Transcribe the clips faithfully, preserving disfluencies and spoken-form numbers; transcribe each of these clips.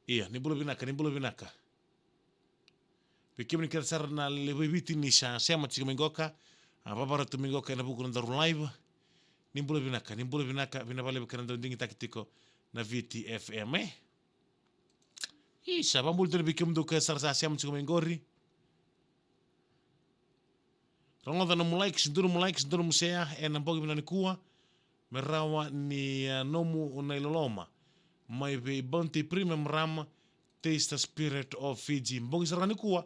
Ia, ni bula vinaka, ni bula vinaka. Vei kemuni kece sara na lewe i Viti ni sa sema tiko mai qoka, a, vavaratu mai qoka ena vuku ni nodaru live. Ni bula vinaka, ni bula vinaka, vinaka vakalevu kei na dau digitaki tiko na Viti F M, e? Isa, vakabula tale vei kemudou kece sara sa sema tiko mai qori. Rogoca nomu likes, dua nomu likes, dua nomu share ena bogi vinaka nikua. Me rawa ni, ah, nomu na iloloma. Mai vei Bounty Premium Rum, Taste the Spirit of Fiji. Bogi sara nikua,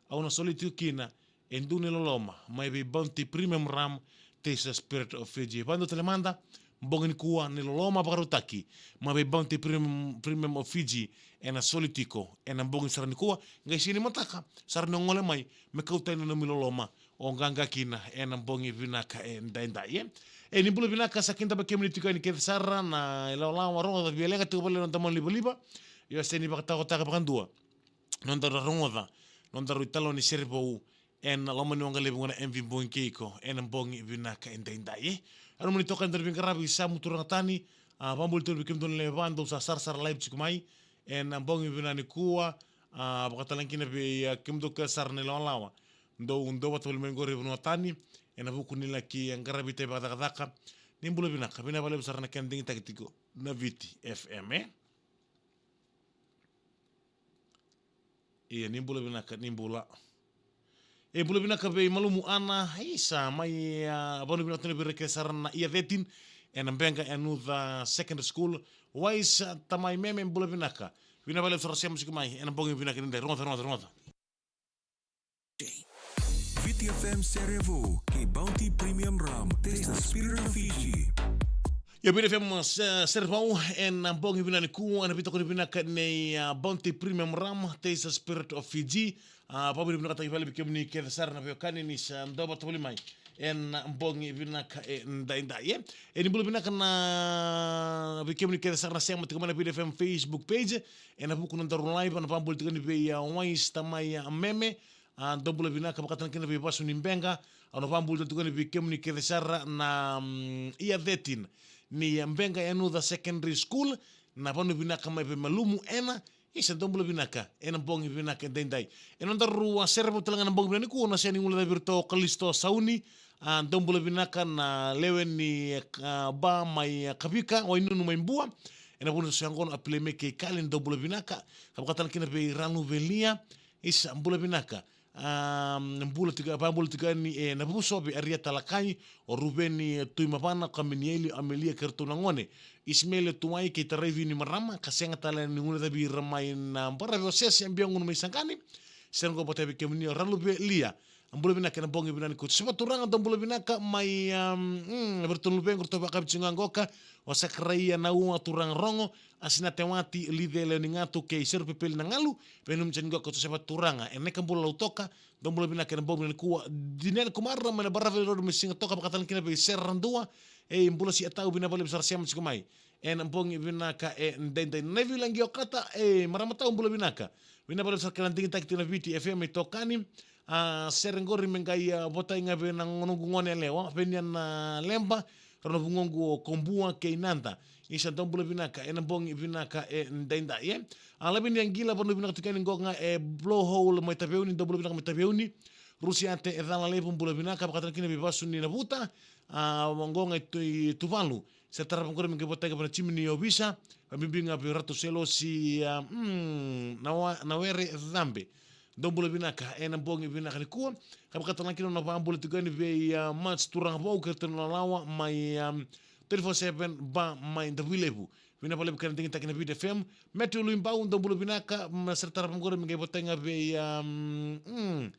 au na soli tiko kina e dua na iloloma. Mai vei Bounty Premium Rum, Taste the Spirit of Fiji. Vakadua tale mada, bogi nikua na iloloma vakarautaki mai vei Bounty Premium, Premium of Fiji, ena soli tiko ena bogi sara nikua. Qai siga ni mataka sa rawa ni o gole mai me kauta yani na nomu iloloma, o qaqa kina ena bogi vinaka edaidai, e. E, ni bula vinaka, sa kidava kemuni tiko yani kece sara na ilawalawa, rogoca, via leqa tiko vakalevu na noda monalivaliva. Io, sega ni vakataotaka vakadua nodaru rogoca nodaru italanoa ni sere vou ena loma ni waqa levu ga na M V Bogi kei iko ena bogi vinaka edaidai, e. Au na mani toka ena dua na veiqaravi sa muturaka tani, a, vakabula tiko vei kemudou na lewe va dou sa sarasara live tiko mai ena bogi vinaka nikua, a, vakatalega kina vei, a, kemudou kece sara na ilawalawa dou, dou vata voli mai qori e vanua tani ena vuku ni laki, e, qaravi itavi vakacakacaka. Ni bula vinaka, vinaka vakalevu sara na kena digitaki tiko na Viti F M, e. Ia, ni bula vinaka, ni bula. E, bula vinaka vei Malumu Ana, isa, mai, a, vanua vinaka tiko vei ira kece sara na Ia Thirteen ena Beqa Yanuca Secondary School. Wise, a, tamai Meme, bula vinaka. Vinaka vakalevu sara sema tiko mai ena bogi vinaka edaidai, rogoca, rogoca, rogoca. Viti F M Sere Vou kei Bounty Premium Rum. Taste the spirit of Fiji. Ia, Viti F M, se-, Sere Vou ena bogi vinaka nikua, ena veitokoni vinaka nei, a, Bounty Premium Rum, Taste the Spirit of Fiji. A, vakavinavinakataki vakalevu vei kemuni kece sara na veiwekani ni sa dau vata voli mai ena bogi vinaka edaidai, e. E, ni bula vinaka na vei kemuni kece sara na sema tiko mai na Viti F M Facebook page ena vuku ni nodaru live, au na vakabula tiko yani vei, a, Wise tamai, a, Meme. A, dou bula vinaka, vakatalega kina vei vasu ni Beqa. Au na vakabula tiko yani vei kemuni kece sara na, mm, Ia Thirteen ni, a, Beqa Yanuca Secondary School, na vanua vinaka mai vei Malumu Ena. Isa, dou bula vinaka ena bogi vinaka edaidai. Ena nodaru, a, Sere Vou talega ena bogi vinaka nikua, na sega ni guilecavi iratou o Kalisto Sauni. A, dou bula vinaka na lewe ni, a, ba mai, a, Kavika, Wainunu mai Bua. Ena vuku ni so yaqona, a, Playmaker Ikali, dou bula vinaka. Ka vakatalega kina vei Ralu Velia. Isa, bula vinaka. A, bula tiko, vakabula tiko yani e Navuso vei Aria Talakai, o Ruveni, e, Tui Mavana, o Kaminieli, o Amelia kei ratou na gone. Isimeli, o Tuwai kei Taraivi ni marama, ka sega tale ni guilecavi ira mai na baravi o Sese, e Biagunu mai Saqani. Sere qo vata vei kemuni o Ralu Velia. A, bula vinaka ena bogi vinaka nikua. Josefa Turaga, dou bula vinaka mai, a, mm, vei ratou na luvequ, ratou vakaviti ga qoka, o Sakaraia Naua Turaga Rogo, Asinate Wati, Lice Leonigatu kei Serupepeli Nagalu, vei nanumi tiko qo o Josefa Turaga. Ena Ikabula Lautoka, dou bula vinaka ena bogi nikua. Diniel Kumara mai na Baraveli Road mai Sigatoka, vakatalega kina vei Sera Radua. E, bula Siatau, vinaka vakalevu sara sema tiko mai ena bogi vinaka edaidai. Naivi Laqi Okata, e, marama tau, bula vinaka. Vinaka vakalevu sara kei na digitaki tiko na Viti F M itokani. A, sere qori me qai, a, votai ga vei na noqu gone yalewa, vei na, a, Leba, rau na vugoqu o Kobua kei Nada. Isa, dou bula vinaka ena bogi vinaka edaidai, e. A, Lavini Aqila, vanua vinaka tiko yani qo ga e Blowhole mai Taveuni, dou bula vinaka mai Taveuni. Rusiate Cala Levu, bula vinaka, vakatalega kina vei vasu ni Navuta. A, qo ga i Tu-, i Tuvalu. Sere tarava qori me qai votaki vei na timi ni ovisa, vakabibi ga vei Ratu Selosi, a, mm, na wa-, na were cabe. Dou bula vinaka ena bogi vinaka nikua. Ka vakatalega kina na vakabula tiko yani vei, a, Mats Turaga Vou kei ratou na lalawa mai, a, twenty-four seven ba mai Davuilevu. Vinaka vakalevu kei na digitaki na Viti F M. Matthew Luibau, dou bula vinaka, ma sere tarava qori me qai votaki ga vei, a, mm,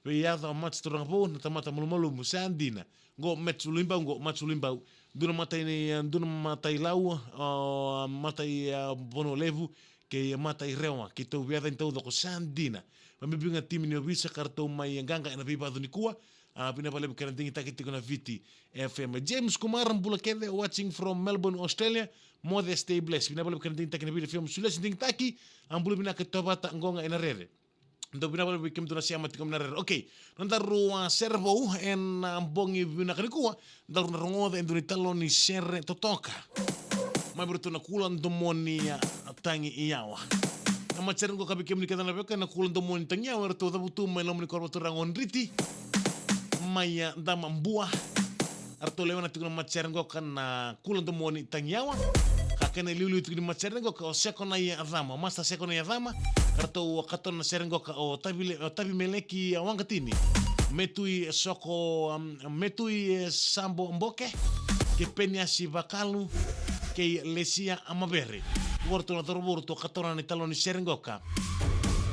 vei yaca o Mats Turaga Vou, na tamata malumalumu, sa dina. Qo Mats Luibau, qo Mats Luibau. Dua na matai ni, dua na matai Lau, o, matai, a, Vanua Levu, kei matai Rewa, keitou via yaca ni taucoko, sa dina. Vakabibi ga timi ni ovisa ka ratou mai qaqa ena veivacu nikua. A, vinaka vakalevu kei na digitaki tiko na Viti F M. James Kumar, bula kece, watching from Melbourne, Australia. Moce, stay blessed. Vinaka vakalevu kei na digitaki na Viti F M. Sulesi digitaki, a, bula vinaka, Tovata qo ga ena rere. Dou vinaka vakalevu vei kemudou na sema tiko mai na rere. Okay, nodaru, a, Sere Vou ena, a, bogi vinaka nikua, daru na rogoca e dua na italanoa ni sere totoka mai vei iratou na Kula Domoni, a, Tagi i Yawa. Na matasere qo ka vei kemuni kece na veiwekani na Kula Domoni Tagiyawa, eratou cavutu mai na loma ni koro vakaturaga o Driti mai, a, Damabua. Eratou lewena tiko na matasere qo ka na Kula Domoni Tagiyawa. Ka kena iliuliu tiko ni matasere qo ka o Sekonai Acama, Master Sekonai Acama. Eratou katona na sere qo ka o Tavi, o Tavi Meleki Waqatini, Metui Soko, um, Metui, e, Sabo Boke, kei Peniasi Vakalu, kei Lesia Amavere. Qo eratou na cauravou eratou katona na italanoa ni sere qo ka,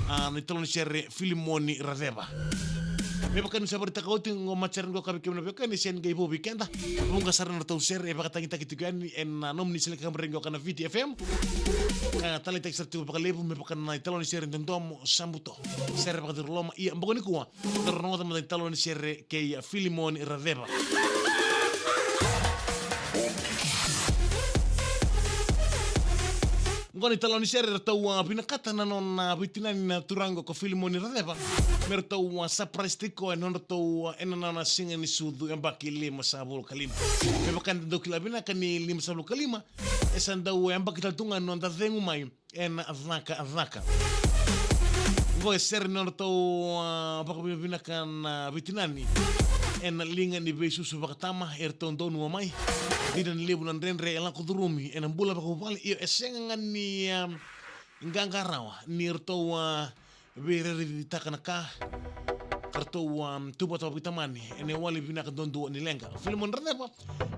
a, na italanoa ni sere Filimoni Raceva. Me vaka niu sa vakaraitaka oti, qo matasere qo ka vei kemuni na veiwekani, e sega ni qai vou vei keda. Vuqa sara na nodratou sere e vakatagitaki tiko yani ena nomuni sele ka kaburaki qo ka na Viti F M. Ka taleitaki sara tiko vakalevu me vaka na italanoa ni sere Dodomo Sabuto, sere vakaciriloma. Ia bogi nikua, daru rogoca mada na italanoa ni sere kei Filimoni Raceva. Qo na italanoa ni sere eratou, a, vinakata na nona veitinani na turaga ko Filimoni Raceva me ratou, a, surprise tiko ena nodratou, a, ena nona siga ni sucu yabaki limasagavulu ka lima. Me vaka eda dau kila vinaka ni limasagavulu ka lima e sa dau yabaki tale tu ga na noda cegu mai ena cakacaka. Qo e sere ni nodratou, a, vakavinavinaka na veitinani ena liga ni veisusu vakatama eratou donua mai. Dina ni levu na dredre e lako curumi ena bula vakavuvale, io e sega ga ni, a, qaqa rawa ni ratou, a, veirairitaka na ka ka ratou, a, tu vata vakaveitamani ena iwali vinaka duadua ni leqa. Filimoni Raceva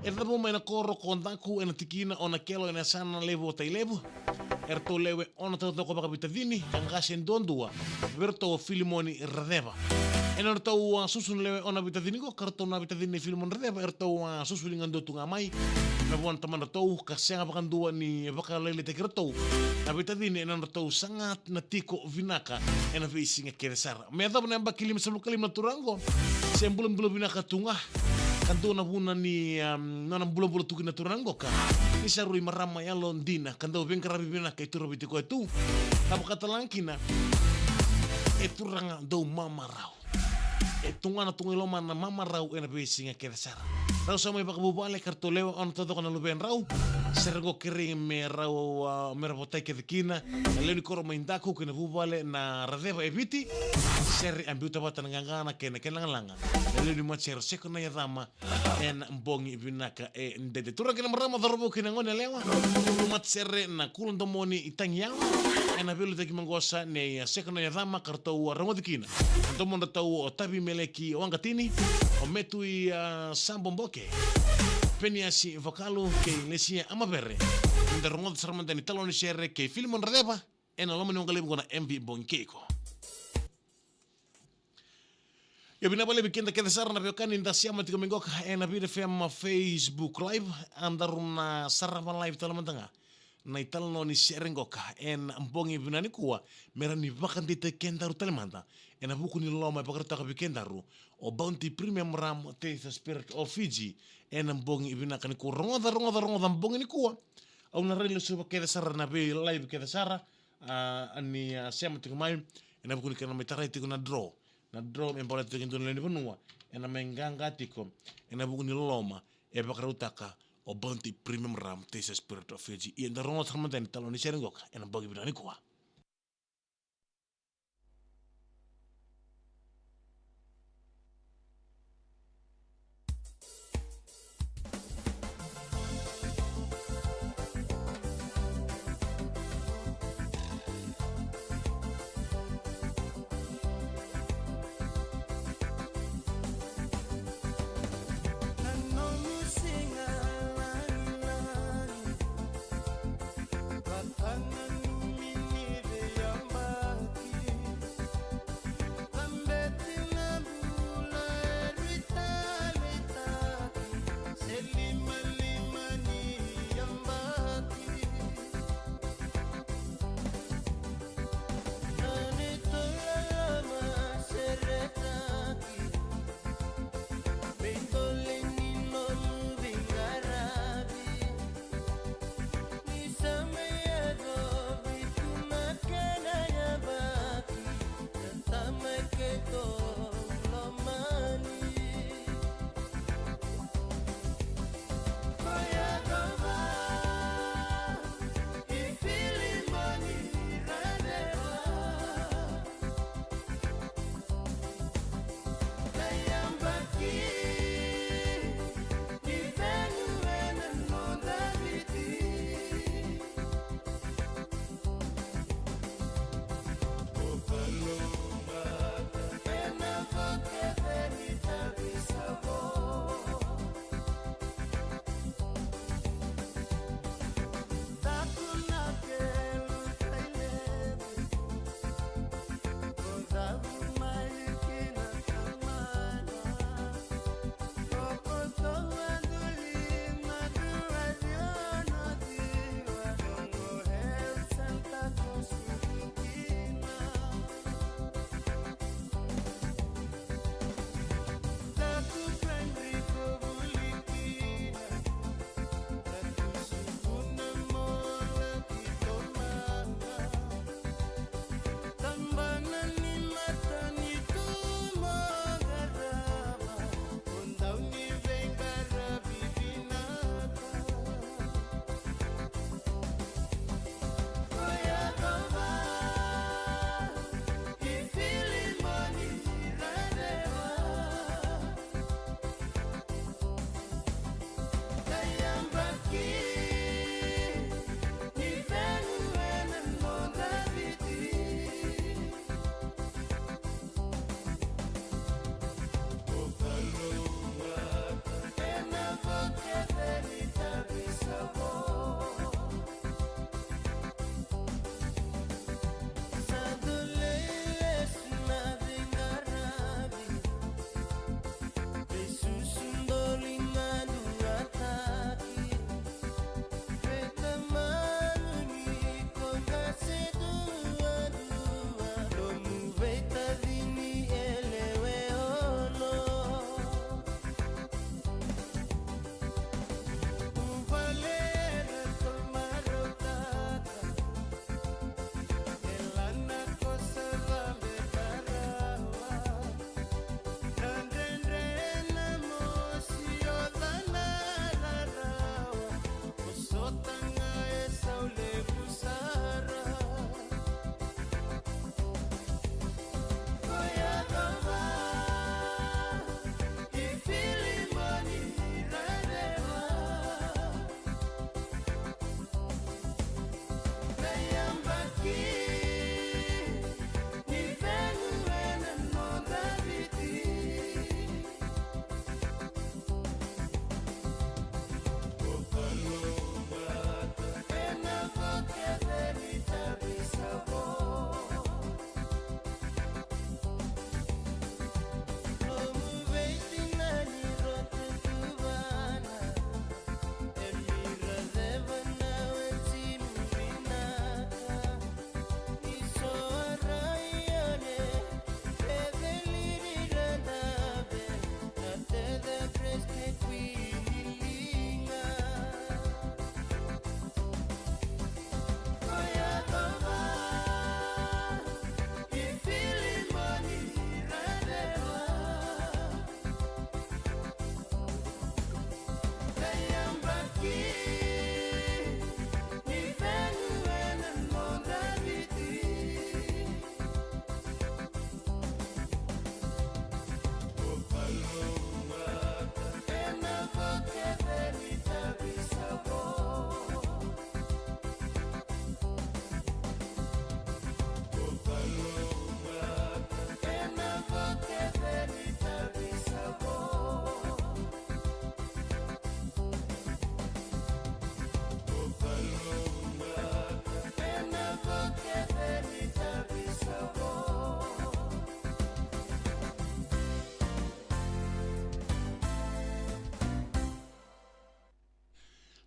e cavu mai na koro ko Daku ena tikina o Nakelo ena yasana levu o Tailevu. Eratou lewe ono taucoko vakaveitacini ka qase duadua vei iratou o Filimoni Raceva. Ena nodratou, a, susu na lewe ono na veitacini qo ka ratou na veitacini nei Filimoni Raceva, eratou, a, susu ligadua tu ga mai na vua na tamadratou ka sega vakadua ni vakalailaitaki iratou na veitacini ena nodratou saga na tiko vinaka ena veisiga kece sara. Me yacova na yabaki limasagavulu ka lima na turaga qo se bulabula vinaka tu ga. Ka dua na vuna ni, um, nona bulabula tu kina na turaga qo ka ni sa rui marama yalodina ka dau veiqaravi vinaka e tu raviti koya tu. Ka vakatalega kina e turaga dau mamarau. E tu ga na tuga i loma na mamarau ena veisiga kece sara. Rau sa mai vakavuvale ka ratou lewe ono taucoko na luvedrau. Sere qo kerei me rau, a, me ra votai kece kina na lewe ni koro mai Daku kei na vuvale na Raceva e Viti. Sere a biuta vata na qaqana kei na kena lagalaga na lewe ni matasere Sekonai Acama ena bogi vinaka e dede. Turaga kei na marama, cauravou kei na gone yalewa, matasere na Kula Domoni Tagiyawa ena veiliutaki maqosa nei, a, Sekonai Acama ka ratou, a, rogoci kina na domodratou o Tavi Meleki Waqatini, o Metui, a, Sabo Boke, Peniasi Vakalu kei Lesia Amavere. Ni da rogoca sara mada na italanoa ni sere kei Filimoni Raceva ena loma ni waqalevu qo na M V Bogi Keiko. Ia vinaka vakalevu vei keda kece sara na veiwekani da sema tiko mai qo ka ena Viti F M Facebook Live, a daru na sarava live tale mada ga na italanoa ni sere qo ka ena bogi vinaka nikua me rawa ni vakadeitaki kedaru tale mada ena vuku ni loloma e vakarautaka vei kedaru o Bounty Premium Rum, Taste the Spirit of Fiji. Ena bogi vinaka nikua, rogoca, rogoca, rogoca bogi nikua. Au na rai lesuva kece sara na vei live kece sara, a, ni, a, sema tiko mai ena vuku ni kena mai tarai tiko na draw. Na draw me baleta tiko e dua na lewe ni vanua ena mai qaqa tiko ena vuku ni loloma e vakarautaka o Bounty Premium Rum, Taste the Spirit of Fiji. Ia da rogoca sara mada na italanoa ni sere qo ka ena bogi vinaka nikua.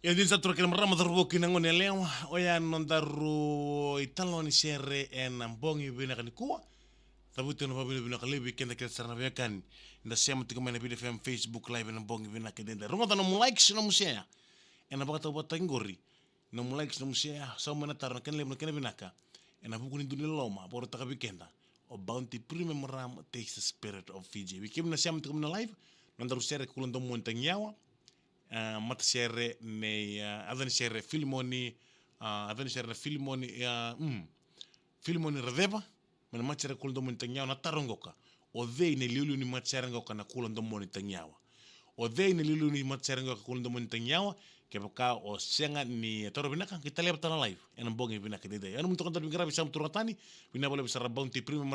E dina sa turaga kei na marama, cauravou kei na gone yalewa, oya na nodaru italanoa ni sere ena bogi vinaka nikua. Cavuta na vakavinavinaka levu vei keda kece sara na veiwekani. Da sema tiko mai na Viti F M Facebook Live ena bogi vinaka edaidai. Rogoca nomu likes, nomu share. Ena vakatauvataki qori. Nomu likes, nomu share, sauma mai na taro, na kena levu, na kena vinaka. Ena vuku ni dua ni loloma, vakarautaka vei keda o Bounty Premium Rum, Taste the Spirit of Fiji. Vei kemuni na sema tiko mai na live, nodaru sere Kula Domoni Tagiyawa. Ah, matasere nei, ah, yaca ni sere Filimoni, ah, yaca ni sere na Filimoni, ah, mm, Filimoni Raceva, mai na matasere Kula Domoni Tagiyawa. Na taro qoka: o cei na iliuliu ni matasere qoka na Kula Domoni Tagiyawa? O cei na iliuliu ni matasere qoka Kula Domoni Tagiyawa? Kevaka o sega ni taura vinaka, qai taleva tale na live ena bogi vinaka edaidai. Au na nomuni tokona tale veiqaravi Sam Turugatani. Vinaka vakalevu sara Bounty Premium